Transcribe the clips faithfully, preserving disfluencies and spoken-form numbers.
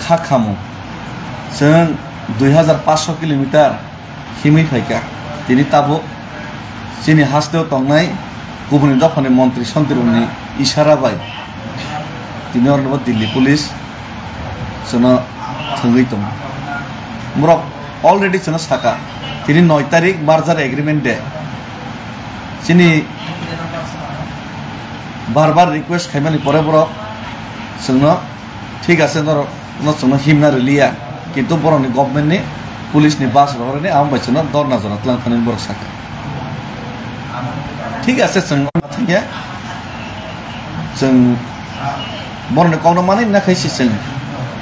Kha khamu. Chwng dui hazar paanch sho kilometer himwi phaikha. Tini tabuk chini hasteo tongnai kubuni dophani montri sontri rokni isara bai tini oro Delhi police chwngno thwngwi tongo. Borok already chwngno saka, tini noi tarik merger agreement de. Chini bar bar request khaimani pore borok chwngno thik ase, norok no chwngno himna rwliya, kintu borokni government ni, police ni bus rok rwni, amo bai chwngno dorna jora twlang thani borok saka. Thik ase, chwng thangya, chwng borokni kokno manwi na khai si chwng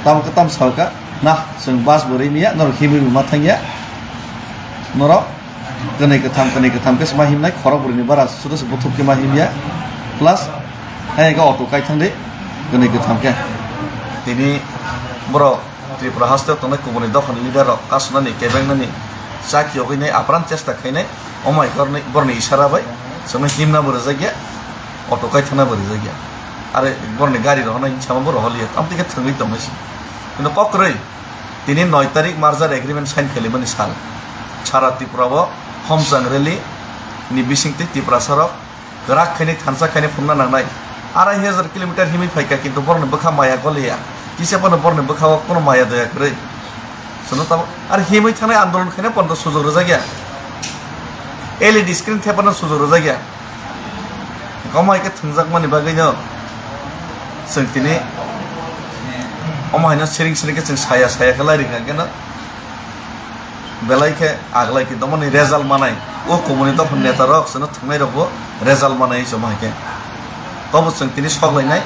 tamo kwtam saka na, chwng bus bo rwmiya, norok himwi bo ma thangya, norok kwnwi kwtham, kwnwi kwtham khe se ma himnai, khorok bwrwini bara sudo se buthuk khe ma himya, plus hai khe auto kai thang di, kwnwi kwtham khe. Tini borok Tripura haste tongnai kubuni dophani leader rok kasunani, kebengnani, chak yogwinai apran chesta khainai, omo hai khe borokni isara bai chwngno himna bo rwjakya, auto kai thangna bo rwjakya, are borokni gari rohornai hinwi sama bo rohorliya, tamtwi khe thwngwi tongmani se. Kintu kok kwrwi, tini noi tarik merger agreement sign khalimani sal. Sara Tripura o Homchang rally ni bisingtwi Tiprasa rok kwrak khainwi thansa khainwi phunukna nangnai. Arai hajar kilometer himwi phaikha, kintu borokni bwkha maya goliya. Kisa phano borokni bwkha o kono maya doya kwrwi. Chwngno tamo, are himwi thangnai andolon khaina pono sujok rwjakya. L E D screen thepano sujok rwjakya. Omo hai khe thwngjakmani bagwino chwng tini omo haino siring siring khe chwng saya saya khe lai rwkha khe no belai khe aglai khe tomoni result manai o kubuni dophani neta rok chwngno thwngnai rokbo result manai chwng hai khe tobo chwng tini sok lainai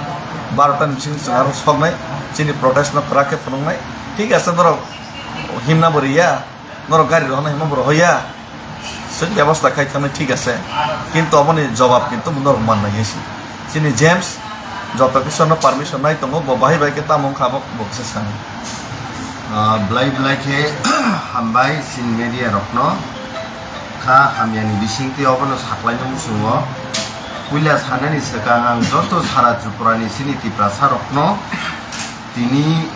barota ni bising chwng aro soknai chini protest no kwrak khe phunuknai thik ase norok himna bo riya. Norok gari rohorna himma bo rohoya, chwng bebosta khai thangwi thik ase, kintu aboni jobab kintu norok manna hinwi se. Chini James joto kisa no permission nai tongo, bo bahai bai khe tamo wngkha bo, bo kisa sango. Ah, belai belai khe hambai chini media rokno, kha hamyani bisingtwi obono saklaina muchungo. Puila sanani swkang ang joto sara Tripura ni chini Tiprasa rokno tini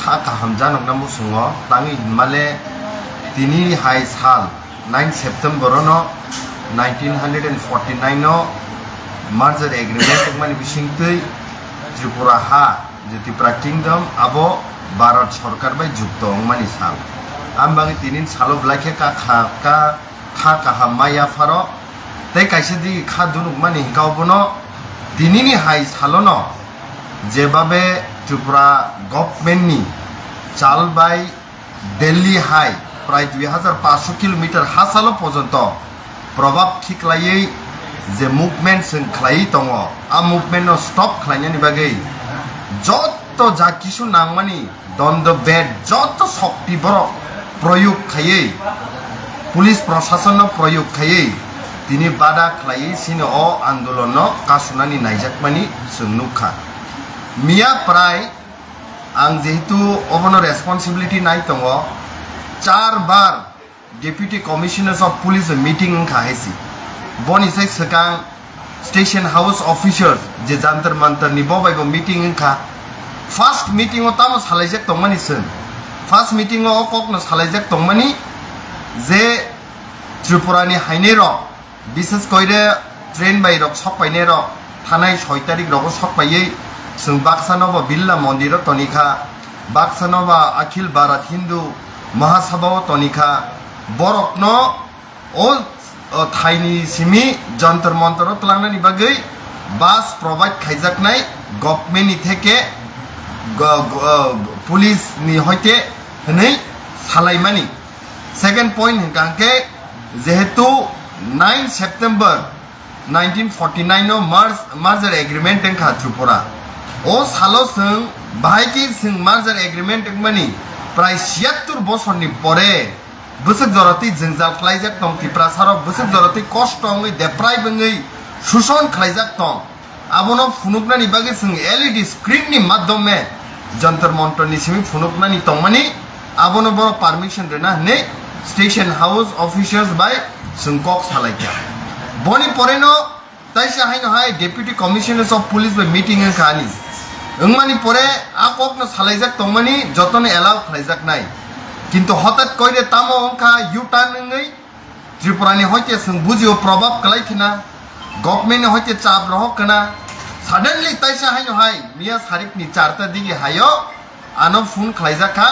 kha kaham janokna muchungo, tangwi hinmale tini hai sal nine September no nineteen hundred and forty nine no merger agreement wngmani bisingtwi Tripura ha je Tripura Kingdom abo Bharat Sarkar bai jukto wngmani sal. Ang bagwi tini salo belai khe ka kha, ka, kha kaham ma yapharo tei kaisa digi kha dunukmani hwnkha obono tinini hai salono jebabe Tripura government ni chal bai Delhi hai prai dui hazar paanch sho kilometer hachalo porjonto probab khiklaiwi je movement chwng khlaiwi tongo, a movement no stop khlainani bagwi joto ja kisu nangmani dondo bed joto shokti borok proyog khaiwi, police proshasonno proyog khaiwi tini bada khlaiwi chini o andolonno kasunani naijakmani chwng nukha. Miya prai ang jehetu obono responsibility nai tongo, char bar Deputy Commissioners of Police meeting wngkha hai si. Boni sai swkang Station House officers je Jantar Mantar ni bo bai bo meeting wngkha. First meeting o tamo salaijak tongmani chwng. First meeting o o kokno salaijak tongmani je Tripura ni hainai rok, bises koire train bai rok sok painai rok thanai soi tarik rogo sok paiwi chwng baksa no bo Birla Mondir o tonikha, baksa no ba Akhil Bharat Hindu Mahasabha o tonikha, borok no o, o thaini simi Jantar Mantar o twlangnani bagwi bus provide khaijaknai government ni theke go-, go-, police ni hoite hwnwi salaimani. Second point hwnkha hwnkhe jehetu nine September nineteen forty nine no merge-, merger agreement wngkha Tripura. O salo chwng bahai khe chwng merger agreement wngmani prai siyattur bosorni pore bwswk jora twi jwngjal khlaijak tong Tiprasa rok, bwswk jora twi kosto wngwi, deprive wngwi, suson khlaijak tong. Abono phunuknani bagwi chwng L E D screen ni madhyome Jantar Mantar ni simi phunuknani tongmani, abono borok permission rwna hwnwi Station House officials bai chwng kok salaikha. Boni poreno taisa haino hai Deputy Commissioners of Police bai meeting wngkha ani. Wngmani pore a kokno salaijak tongmani jotono allow khlaijaknai. Kintu hotat koire tamo wngkha U-turn wngwi Tripurani hoite chwng bujio probab kwlai khna, government ni hoite chap rohok khna. Suddenly taisa haino hai miya sarikni charta digi hayo ano phone khlaijak kha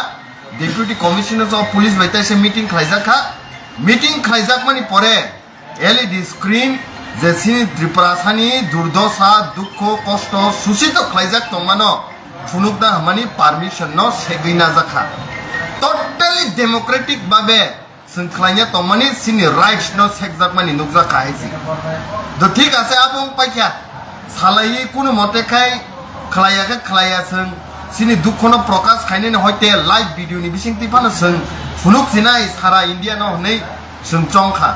Deputy Commissioner of Police bai taisa meeting khlaijak kha. Meeting khlaijakmani pore L E D screen je chini Tripurasani durdosa, dukho, kosto, susito khlaijak tongmano phunukna hwnmani permission no segwi najakha. Totally democratic babe chwng khlaina tongmani chini rights no sekjakmani nukjakha hai si. Do thik ase, abo wng paikha. Salaiwi kunu mote khai khlaiya khe khlaiya chwng chini dukhono prokash khainani hoite live video ni bisingtwi phano chwng phunuk sinai sara India no hwnwi chwng chongkha.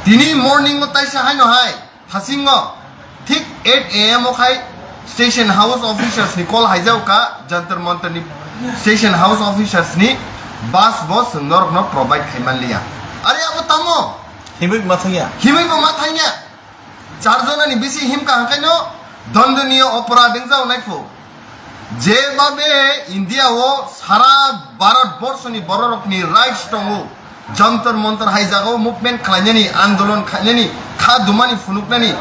Tini morning o taisa haino hai thasingo thik eight A M o khai station house officers ni call haijao ka, Jantar Mantar ni station house officers ni bus bo chwng norok no provide khai manliya. Are abo tamo? Himwi ma thangya. Himwi bo ma thangya. Char jona ni bisi himka hangkaino dondoniyo oporad wngjao naikho. Jebabe India o sara Bharat borso ni bororok ni rights tongo, Jantar Mantar hai jagao movement khlainani, andolon khlainani, kha dumani phunuknani,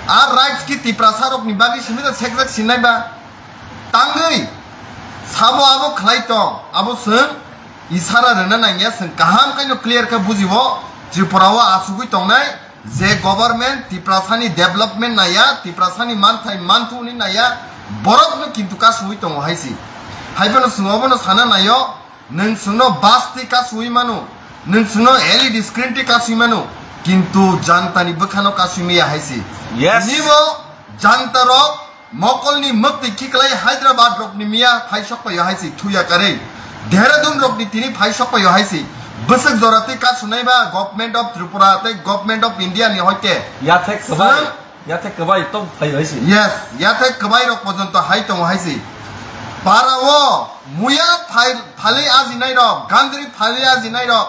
a rights ki Tiprasa rok ni bagwi simi da sekjak sinai ba? Tangwi sabo abo khlai tong, abo chwng isara rwna nangya, chwng kaham kaino clear khe bujibo, Tripura o asugwi tongnai, je government Tiprasani development naiya, Tiprasani manthai manthuni naiya, borokno kintu kasungwi tongo hai si. Hai phano chwng obono sana naio, nwng chwngno bus twi kasungwi mano, nwng chwngno L E D screen twi kasungwi mano, kintu jantani bwkhano kasungwi maya hai si. Yes. Nibo jantarok mokolni mwktwi khiklai Hyderabad rokni miya phai sokpaio hai si thuya karwi. Dehradun rokni tini phai sokpaio hai si. Bwswk jora twi kasunai ba Government of Tripura tei Government of India ni hoite. Yathek kwbai, Sir? Yathek kwbai to phai hai si. Yes, yathek kwbai rok porjonto hai tongo hai si. Para o muya phai phalwi ajinai rok, gandri phalwi ajinai rok,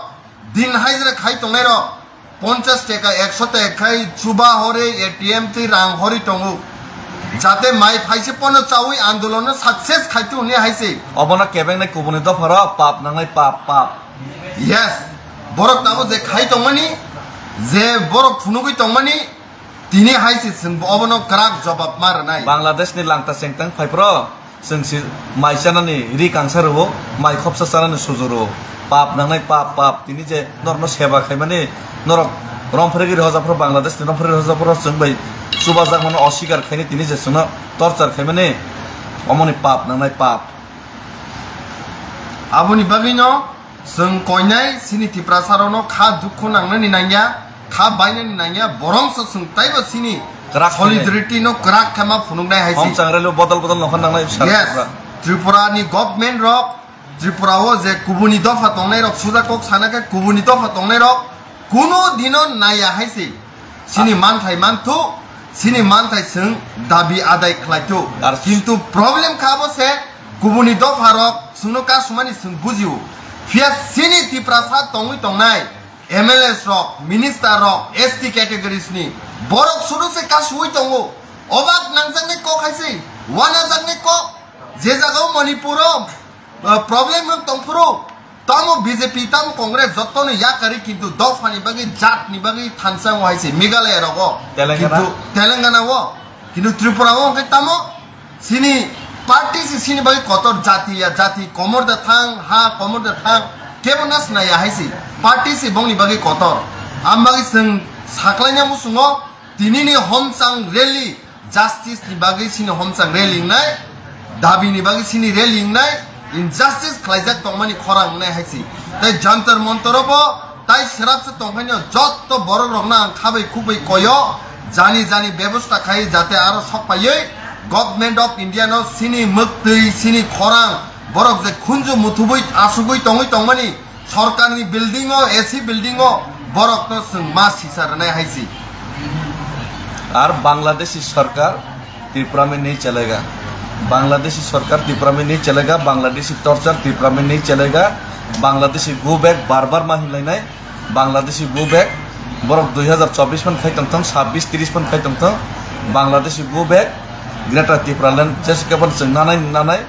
din hajra khai tongnai rok, ponchas teka, ekso teka khai chuba hori, A T M twi rang hori tongo. Jate mai phaise pono chawi andolon no success khai tu hwnwi hai se. Obono kebeng nai kubuni dopha rok pap nangnai pap, pap. Yes. Borok tamo je khai tongmani, je borok phunugwi tongmani, tini hai se chwng bo obono kwrak jobab ma rwnai. Bangladesh ni langta chengtang phai phro. Chwng si mai chanani ri kangsa rwo, mai khopsa chanani suju rwo. Pap nangnai pap, pap. Tini je norokno seba khaimani, norok romphregwi rw hojaphru, Bangladesh ni romphregwi rw hojaphru chwng bai chubajak mano, osikar khaini tini je chwngno torture khaimani, omoni pap nangnai pap. Aboni bagwino chwng koinai chini Tiprasa rokno kha dukhu nangnani nangya, kha bainani nangya, borongso chwng taibo chini Kwrak khainai. Solidarity no kwrak khe ma phunuknai hai se. Hom changrelo bodol bodol nokha nangnai bwsa Yes, Tripura. Tripura ni government rok, Tripura o je kubuni dopha tongnai rok, suja kok sana khe kubuni dopha tongnai rok, kuno dino naiya hai se. Chini Ah. manthai manthu, chini manthai chwng dabi adai khlai tu. Ar Kintu problem kha bo se, kubuni dopha rok chwngno kasumani chwng bujio. Phiya chini Tiprasa tongwi tongnai, M L As rok, minister rok, S T categories ni borok suru se kasui tongo. Obak nangjaknai kok hai se, wanajaknai kok. Je jagao Manipur o, uh, problem wng tongphuru, tamo B J P, tamo Congress, jotono yakari, kintu dophani bagwi, jatni bagwi thansa wng hai se Meghalaya rogo. Telangana? Kintu Telangana o, kintu Tripura o hwnkhe tamo? Chini party se chini bagwi kotor, jati ya jati, komor da thang, ha komor da thang, kebo na sinaya hai se. Party se bongni bagwi kotor. Am bagwi chwng saklaina musungo tinini homchang rally, justice ni bagwi chini homchang rally wngnai, dabi ni bagwi chini rally wngnai, injustice khlaijak tongmani khorang wngnai hai se. Tai Jantar Mantar o bo Tai srapsa tongkhaino jotto borokrokno ang khabai khukbai koyo, jani jani bebosta khai jate aro sokpaiwi Government of India no chini mwktwi, chini khorang, borok je khunju muthubui asugui tongwi tongmani, sorkarni building o, A C building o borokno chwng ma sisa rwnai hai se. Ar Bangladeshi sorkar Tripura mein nahi chalega. Bangladeshi sorkar Tripura mein nahi chalega, Bangladeshi torture Tripura mein nahi chalega, Bangladeshi go back bar bar ma hinlainai, Bangladeshi go back, borok dui hazar chobbish phan khai tongthong, sabbish trish phan khai tongthong, Bangladeshi go back, Greater Tipraland jeskhe phano chwng nanai nanai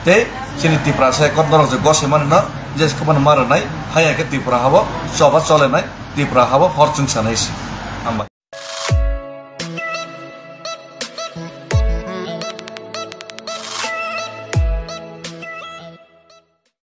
tei chini Tiprasa ekotno rok je gosai mano no jeskhe phano ma rwnai, haya khe Tripura habo choba cholenai, Tripura habo hor chwngsanai se. Hambai.